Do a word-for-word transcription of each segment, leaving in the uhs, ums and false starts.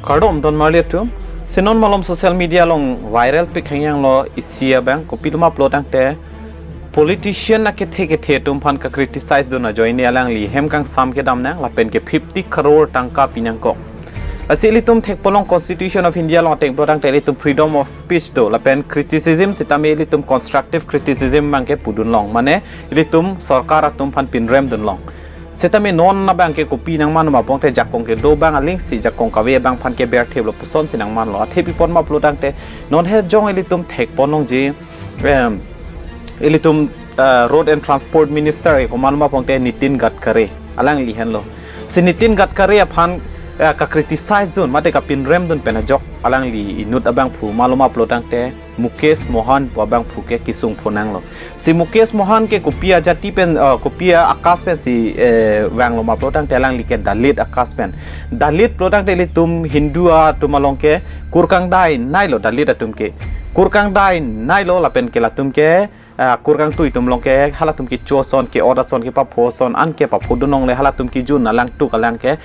Kardom don marli atum. Si non malom social media along viral pik hangyang lo isi abang, kopiloma pulo tangte politician akethe kethe atum aphan ka criticize dun ajoine alangli hem kangsam kedam nang lapen ke fifty crore tangka pi nangkok. Lasi ilitum thekponlong Constitution of India along ateng pulo tangte ilitum freedom of speech do, lapen criticism sitame ilitum constructive criticism abang ke pudun long, mane ilitum sorkar atum aphan pinrem dun long. Sitame non abang ke kopi nangman ma pulo tangte jakong kedo abang aling si jakong kave abang aphan ke berthip lo puson si nangman lo. Athe pi apot ma pulo tangte non he jong ilitum thekponlongji, em, ilitum, eh, Road and Transport Minister ke komat ma pulo tangte Nitin Gadkari, alangli henlo. Si Nitin Gadkari aphan, eh, ka criticize dun mate ka pinrem dun pen ajok alangli inut abangphu maloma pulo tangte Mukesh Mohan pu abangphu ke kesung phonang lo. Si Mukesh Mohan ke kopi ajati pen, eh, kopi a-caste pen si, eh, vanglo ma pulo tangte alangli ke Dalit a-caste pen. Dalit pulo tangte ilitum Hindu atum along ke kurkang dai nai lo Dalit atum ke. Kurkang dai nai lo lapen ke latum ke, eh, kurkang tui atum along ke halatum kecho ason, ke-ot ason, kepapho ason, an kepapho dun longle halatum kejun alang tuk alang ke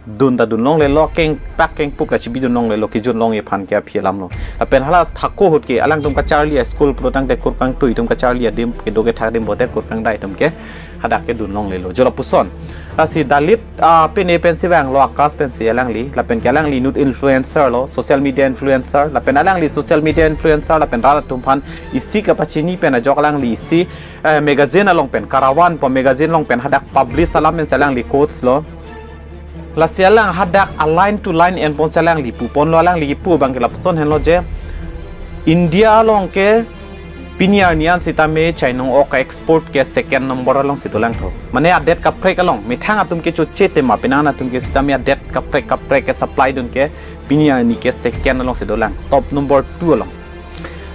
dun ta dun longle lo, kengpak kengpuk ta chibi dun longle lo, kejun longji aphan ke aphi alam lo. Lapen hala thako ahut ke alangtum kacharli a-school pulo tangte kurkang tui atum kacharli adim kedo kethak adim pulote kurkang dai atum ke hadak ke dun longle lo. Jo lapuson. Lasi Dalit, ah, pine pen si vanglo a-caste pen si alangli, lapen ke alangli inut influencer lo, social media influencer, lapen alangli social media influencer, lapen rat atum aphan isi kapachini pen ajok alangli isi, eh, magazine along pen, Karavan pu magazine along pen hadak publish alam pen si alangli quotes lo. Lasi alang hadak a-line to line enpon si alangli pupon lo, alangli kipu abang ke lapuson henlo je India along ke pini arni an sitame chainong ok export ke second number along si dolang tho. Mane adet kaprek along, methang atum ke choche tema penang atum ke sitame adet kaprek kaprek ke supply dun ke pini arni ke second along si dolang, top number two along.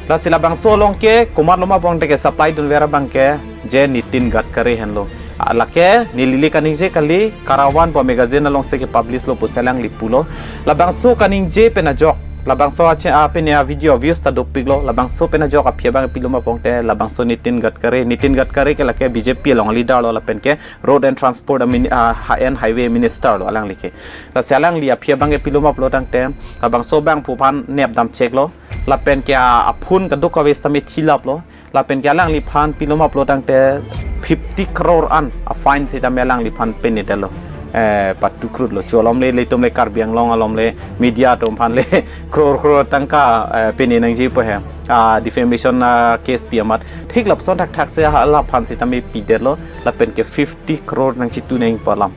Lasi labangso along ke komat loma pulo tangte ke supply dunver abang ke je Nitin Gadkari henlo. Ah, lake neli le kaningje kali, Karavan pu magazine along si ke publish lo pusi alangli pulo. Labangso kaningje pen ajok, labangso ache, ah, pine a-video views ta dopik lo, labangso pen ajok aphi abang piloma pulo tangte labangso Nitin Gadkari, Nitin Gadkari ke lake B J P along leader lo lapen ke Road and Transport amin-, ah, ha-, and Highway Minister lo alangli ke. Lasi alangli aphi abang ke piloma pulo tangte labangso abangphu aphan nep dam chek lo. Lapen ke a-, aphun kadokave sitame thilap lo. Lapen ke alangliphan piloma pulo tangte fifty crore an a-fine sitame alangliphan pine detlo. Eh, patukrut lo. Chu alom le, ilitum le Karbi Anglong alom le media atum aphan le crore crore tangka, eh, pine nangji pu he. Ah, defamation, ah, case pi amat. Thik lapuson thakthak si halaphan sitame pi detlo. Lapen ke fifty crore nangchitu nangji pu alam.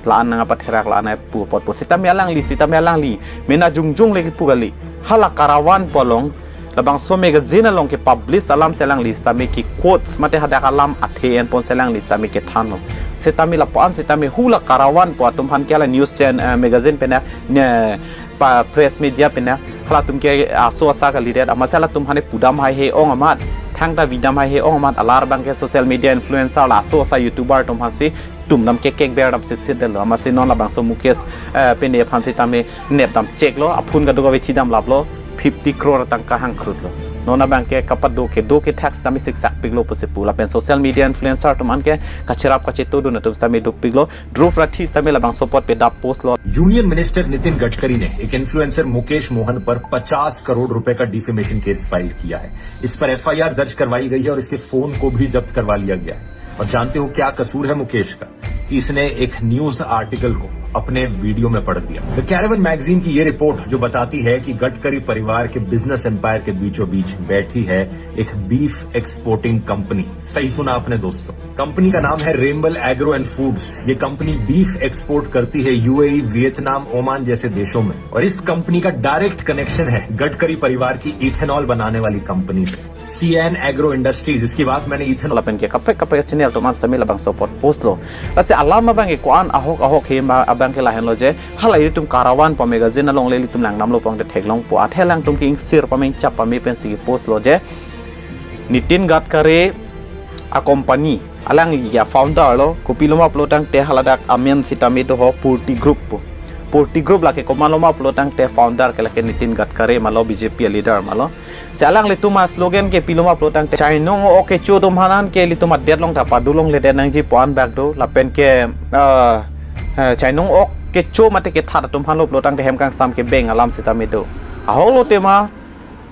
La-an nangpatherak, la-an pu apot pu. Sitame alangli, sitame alangli. Mena jongjong le kipu kali. Hala Karavan pu along labangso magazine along ke publish alam si alangli sitame ke quotes mate hadak alam athe enpon si alangli sitame kethan lo. Sitame lapu-an sitame hula Karavan pu atum aphan ke hala news channel, eh, magazine pen ne pa press media pen ne halatum ke aso asa kalidet amat si halatum aphan pudam haihe ong amat, thangta vidam haihe ong amat, alar abang ke social media influencer la aso asa YouTuber atum aphan si tum dam kekek ber dam sitsit detlo. Amat si non labangso Mukesh, eh, pine aphan sitame nep dam chek lo, aphun kadokave thi dam lap lo, fifty crore tangka hangkrut lo. Non abang ke kapado kedo kethak sitame siksak pik lo pusi pu. Lapen social media influencer atum an ke kacherap kacheto dun atum sitame dopik lo. Dhruv Rathi sitame labangso apot pedap post lo. Union minister Nitin Gadkari ने एक इन्फ्लुएंसर मुकेश मोहन पर पचास करोड़ रुपए का defamation case file किया है। इस पर एफआईआर दर्ज करवाई गई है और इसके फोन को भी जब्त करवा लिया गया है। और जानते हो क्या कसूर है मुकेश का? कि इसने एक न्यूज आर्टिकल को अपने वीडियो में पढ़ दिया। द कैरेवन मैगजीन की ये रिपोर्ट जो बताती है कि गडकरी परिवार के बिजनेस एम्पायर के बीचों बीच बैठी है एक बीफ एक्सपोर्टिंग कंपनी। सही सुना आपने दोस्तों, कंपनी का नाम है रेम्बल एग्रो एंड फूड्स। ये कंपनी बीफ एक्सपोर्ट करती है यूएई, वियतनाम, ओमान जैसे देशों में। और इस कंपनी का डायरेक्ट कनेक्शन है गडकरी परिवार की इथेनॉल बनाने वाली कंपनी से। सीएन एग्रो इंडस्ट्रीज, इसकी बात मैंने ethanol Lapen ke kaprek kaprek channel atum an sitame labangso apot post lo. Lasi alam abang ke ko-an ahok ahok he ma abang ke lahenlo je hala ilitum Karavan pu magazine along le ilitum langdam lo pulo tangte theklong pu, athe alangtum ke ingsir pame ingchap pame pen si post lo je Nitin Gadkari a-company, alangli a-founder lo, kopiloma pulo tangte haladak amen sitame do ho Purti Group pu. Purti Group lake komat loma pulo tangte founder ke lake Nitin Gadkari ma lo, B J P leader ma lo. Si alanglitum a-slogan ke piloma pulo tangte chainong ok kecho atum aphan ke ilitum adet along ta pado longledet nangji pu an bak do, lapen ke, ah, eh, chainong ok kecho mate kethat atum aphan lo pulo tangte hem kangsam kebeng alam sitame do. Ahok lo tema,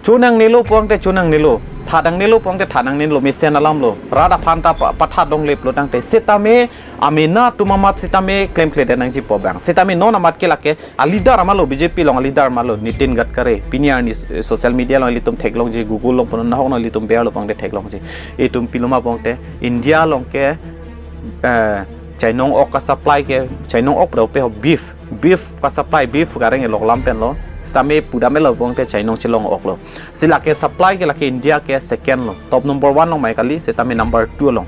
cho nangnelo pulote cho nangnelo, that nangnelo pulote that nangnelo, mesen alam lo. Rat aphan ta pa-, pathat longle pulo tangte. Sitame amena atum amat sitame klemkledet nangjipo abang. Sitame non amat ke lake a leader ma lo, B J P along a leader ma lo, Nitin Gadkari. Pini arni s-, social media along ilitum theklongji, Google along punon nahok no ilitum ber lo pulote theklongji. Itum pilo ma pulote India along ke, eh, chainong ok ka supply ke, chainong ok prope ho beef, beef ka supply, beef kareng elok lam pen lo. Sitame pudam lo pulote chainong chelong ok lo. Si lake supply ke lake India ke second lo. Top number one along mai kali, sitame number two along.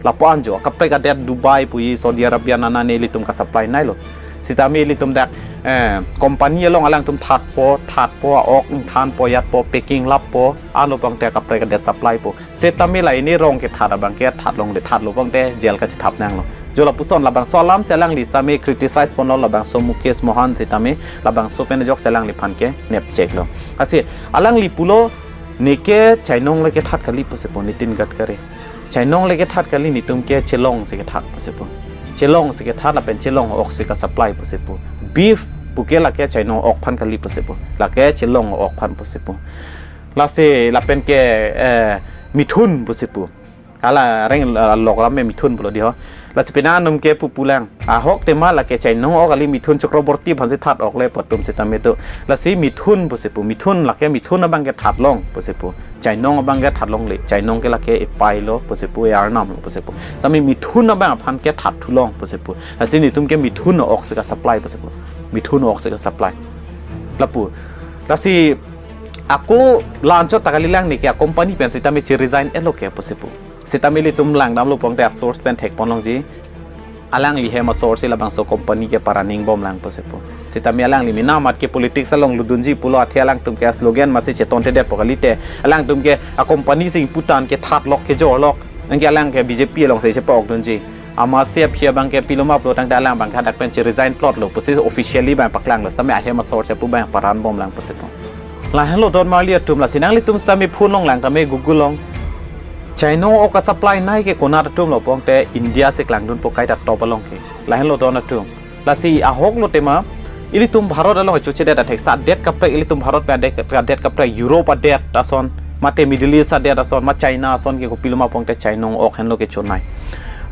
Lapu-an jo, kaprek adet Dubai puji, Saudi Arabia nana ne ilitum ka supply nai lo. Sitame ilitum dak, eh, company along alangtum thatpo, thatpo, ok thanpo, yatpo, packing lappo, ano pulote kaprek adet supply po. Sitame la ini rong kethat abang ke that longle, that lo pulote jail kachethap nanglo. Jo lapuson labangso alam si alangli sitame criticize ponlo, labangso Mukesh Mohan sitame, labangso pen ajok si alangliphan ke nepchek lo. Lasi alangli pulo, neke chainong le kethat kali pusi pu Nitin Gadkari. Chainong le kethat kali, netum ke chelong si kethat pusi pu. Chelong si kethat lapen chelong ok si ka supply pusi pu. Beef puke lake chainong ok aphan kali pusi pu. Lake chelong ok aphan pusi pu. Lasi lapen ke, eh, mithun pusi pu. Hala reng, eh, lok lam me mithun pulo di ho. Lasi pini atum ke pupulang. Ahok tema lake chainong ok kali, Mithun Chakraborty aphan si that ok le pu atum sitame do. Lasi mithun pusi pu. Mithun lake mithun abang ke that long pusi pu. Chainong abang ke that longle. Chainong ke lake epai lo pusi pu, earnam lo pusi pu. Sitame mithun abang aphan ke that thu long pusi pu. Lasi netum ke mithun ok si ka supply pusi pu. Mithun ok si ka supply. Lapu. Lasi ako la-anchot ta kalilang, neke a company pen sitame che resign etlo ke pusi pu. Sitame ilitum langdam lo pulote a source pen thek pon longji. Alangli hem a source si labangso company ke paraning bomlang pusi pu. Sitame alangli mena amat ke politics along lutdunji pulo, athe alangtum ke slogan masi chetontedet po kalite. Alangtum ke a company si ingpu tang ke that lok, kejor lok. Anke alang ke B J P along si chepa-okdunji. Amatsi aphi abang ke pilo ma pulo tangte alang abang ke hadak pen che resign plot lo pusi officially abang paklang lo. Sitame ahem a source pu abang paran bomlang pusi pu. Lahenlo don marli atum, lasi nanglitum sitame phone along lang tame, Google along. Chainong ok ka supply nai ke konat atum lo pulote India si klangdunpo, kaita top along ke. Lahenlo don atum. Lasi ahok lo tema, ilitum Bharat along chochedet atheksa adet kaprek, ilitum Bharat pen adet, adet kaprek, Europe adet ason, mate Middle East adet ason, ma China ason ke kopilo ma pulote chainong ok henlo kechonai.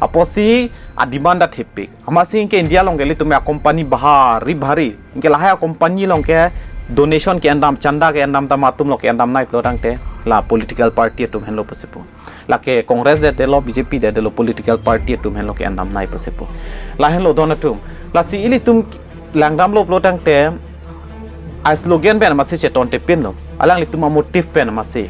Apotsi a demand ta thepik. Amatsi ke India along ke ilitum a company bhari bhari. Ke lahai a company along ke donation ke-endam, chanda ke-endam ta ma atum lo ke-endam nai pulo tangte, la political party atum henlo pusi pu. Lake Congress det detlo, B J P det detlo, political party atum henlo ke-endam nai pusi pu. Lahenlo don atum. Lasi ilitum langdam lo pulo tangte, a slogan pen masi chetonte pinlo. Alanglitum a motive pen masi.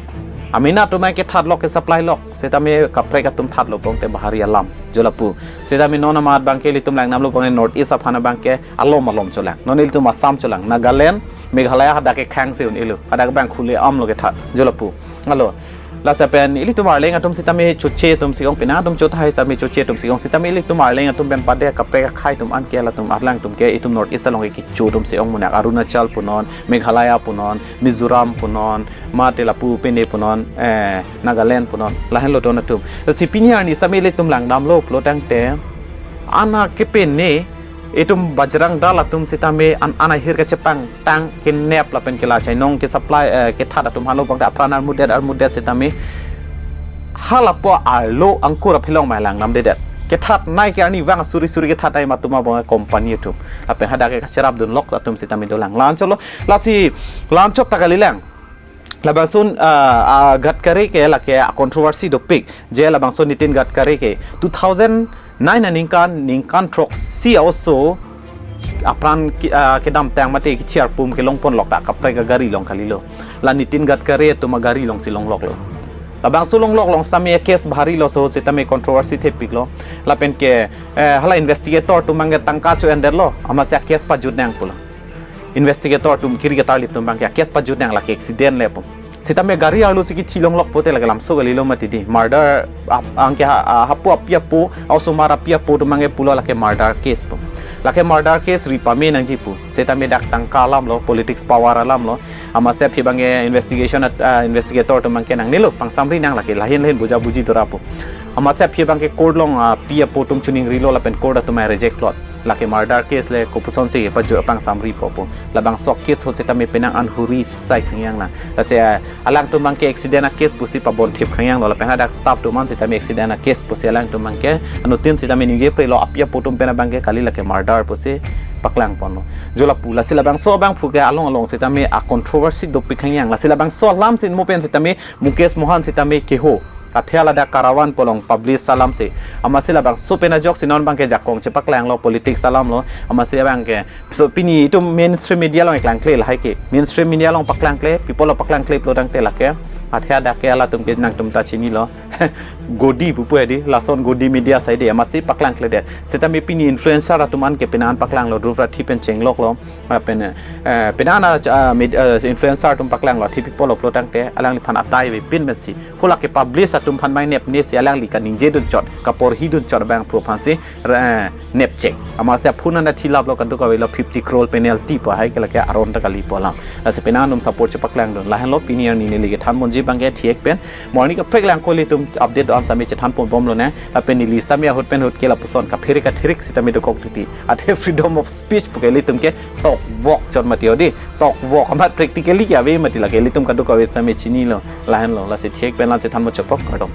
Amena atum ke that lok, ke supply lok. Sitame kaprek atum that lo pulote bhari alam. Jo lapu. Sitame non amat abang ke ilitum langdam lo pulote North East aphan abang ke alom alom cholang. Non ilitum Assam cholang. Nagaland, Meghalaya hadak ke khang si un-elo. Hadak abang khule am lo kethat. Jo lapu. Alo. Lasi pen ilitum Arleng atum sitame choche atum si-ong, pini atum chothai sitame choche atum si-ong, sitame ilitum Arleng atum pen pade kaprek akhei atum an ke latum alangtum ke itum North East along ke kecho atum si-ong munak, Arunachal punon, Meghalaya punon, Mizoram punon, mate lapu pene punon, eh, Nagaland punon, lahenlo don atum. Si pini arni sitame ilitum langdam lo pulo tangte, ana ke pene, itum Bajrang Dal atum sitame an, an ahir kachepang tang kenep lapen ke la chainong ke supply, eh, kethat atum halo bangta apran armudet armudet sitame halapu arlo angkur aphi along mai langdamdedet. Kethat nai ke arnivang suri suri kethat nai ma atum abang company atum. Lapen hadak ke kacherapdun lok atum sitame dolang. La-anchot lo, lasi la-anchot ta kalilang. Labangso, ah, ah, Gadkari ke lake a controversy dopik. Je labangso Nitin Gadkari ke two thousand nine aningkan, ningkan throksi a-oso apran ki-, ah, kedamtang mate kithi arpum kelong pon lok ta kaprek agari along kalilo. La Nitin Gadkari atum agari along si longlok lo. Labangso longlok along sitame case bhari lo, so sitame controversy thepik lo. Lapen ke, eh, hala investigator atum abang ke tangka cho-endetlo, amatsi a case pajut nang pulo. Investigator atum kiri ketarlip atum abang ke a case pajut nang, lake accident le pu. Sitame gari arlo si kithi longlok pote lake lamso kalilo mati di. Murder, ap-, anke ha, ha, hapu api apo, a-osomar api apo atum abang ke pulo lake murder case pu. Lake murder case ri pame nangji pu. Sitame dak tangka alam lo, politics power alam lo. Amatsi aphi abang ke investigation at, ah, investigator atum abang ke nangnelo, pangsamri nang lake, lahin lahin buja buji dora pu. Amatsi aphi abangke court along api apo atum chiningrilo lapen court atum ai reject plot. Lake murder case le kopuson si pajut apang samri popo. Labangso case ahut sitame penang an huri sai khangjang nang. Lasi, ah, alangtum abangke accident a case pusi pabon thip khangjanglo lapen hadak staff atum an sitame accident a case pusi alangtum abangke anutin sitame ningje prelo api apo atum pen abangke kali lake murder pusi paklang ponlo. Jo lapu, lasi labangso abangphu ke along along sitame a controversy dopik khangjang. Lasi labangso alam si mo pen sitame Mukesh Mohan sitame keho. Athe ladak Karawan pu along publish alam si. Amatsi labangso pen ajok si non abangke jakong chepaklanglo, politics alamlo. Amatsi abangke. So pini itum mainstream media along eklangkle lahai ke. Mainstream media along paklangkle, people along paklangkle pulotangte lake. Athe hadak ke halatum ke nangtum ta chinilo. Godi pupu hedi, lason Godi media side amatsi paklangkledet. Sitame pini influencer atum an ke penang an paklanglo, Dhruv Rathi pen chengloklo. Ah, pen, eh, penang an, ah, med-, eh, influencer atum paklanglo, T V polo pulotangte, alangliphan atai avepin pensi. Hala ke publish atum aphan mai nepne si alangli kaningje dunchot, kaporhi dunchot abangphu aphansi, eh, nepchek. Amatsi aphun an thilaplo kadokave lo fifty crore penalty pu hai ke lake aron ta kali pu alam. Lasi penang an atum support chepaklangdun. Lahenlo pini arni neli kethan ponji abangke thik pen. Mo arni kaprek lang ko ilitum update do-an sitame chethan ponbomlo ne. Lapen neli sitame ahut pen ahut ke lapuson kaphere kathirik sitame dokok titi. Athe freedom of speech puke ilitum ke tokvok chot mati hedi. Tokvok amat practically ke ave mati lake ilitum kadokave sitame chinilo. Lahenlo, lasi thik pen la chethan mo chopok kardom.